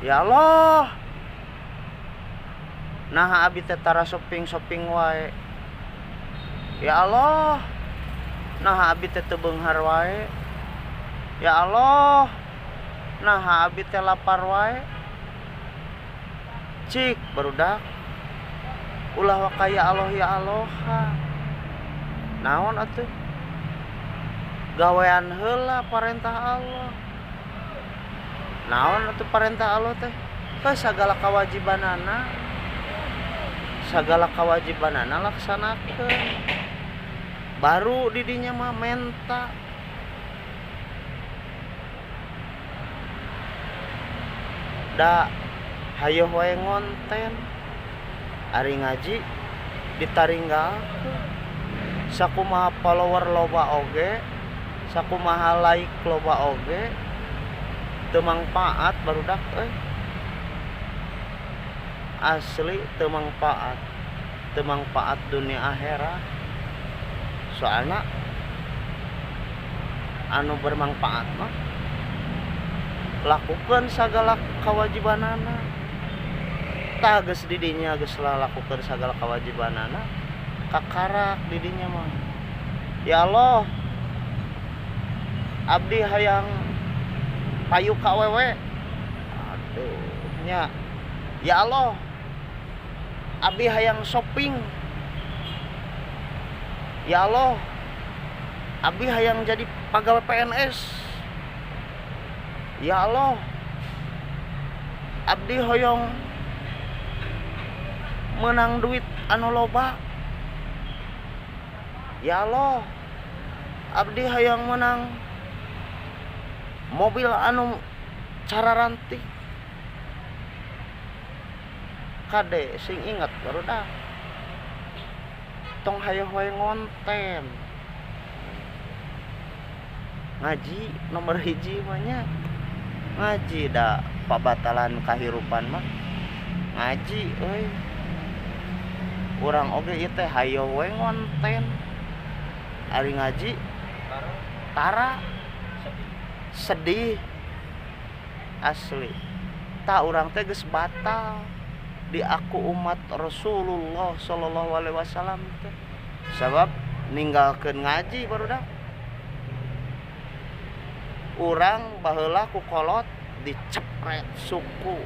Ya Allah, nah abi teh tara shopping-shopping wae. Ya Allah, nah abi teh teu beunghar wae. Ya Allah, nah abi teh lapar wae. Cik barudak, ulah waka ya Allah ya Allah. Naon atuh? Gawean heula parentah Allah. Naon atuh parentah Allah teh? Ke sagala kawajibanana. Sagala kawajibanana laksanakeun. Baru didinya mah menta. Da hayoh wae ngonten. Ari ngaji ditaringgalkeun. Sakumaha follower loba oge, sakumaha like loba oge, teu mangpaat barudak euy. Asli teu mangpaat. Teu mangpaat dunia akhirat. Soalna anu bermanfaat mah lakukan sagala kewajibanana. Tah geus didinya geus lakukan sagala kewajibanana, kakarak didinya mah. Ya Allah, abdi hayang payu ka awewe. Aduh nya. Ya Allah, abdi hayang shopping. Ya Allah, abdi hayang jadi pegawai PNS. Ya Allah, abdi hoyong menang duit anu loba. Ya Allah, abdi hayang menang mobil anu cararantik. Kade sing inget barudak, tong hayoh wae ngonten. Ngaji nomor hiji mah nya. Ngaji da pabatalan kahirupan mah ngaji euy. Urang oge ieu teh hayoh wae ngonten. Ari ngaji tara sedih asli. Tah urang teh geus batal di aku umat Rasulullah sallallahu alaihi wasallam teh. Sabab ninggalkeun ngaji barudak. Urang baheula ku kolot dicepret suku.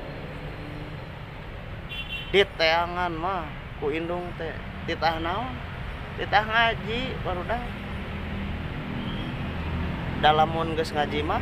Diteangan mah ku indung teh. Titah naon? Titah ngaji barudak. Dalamun geus ngaji mah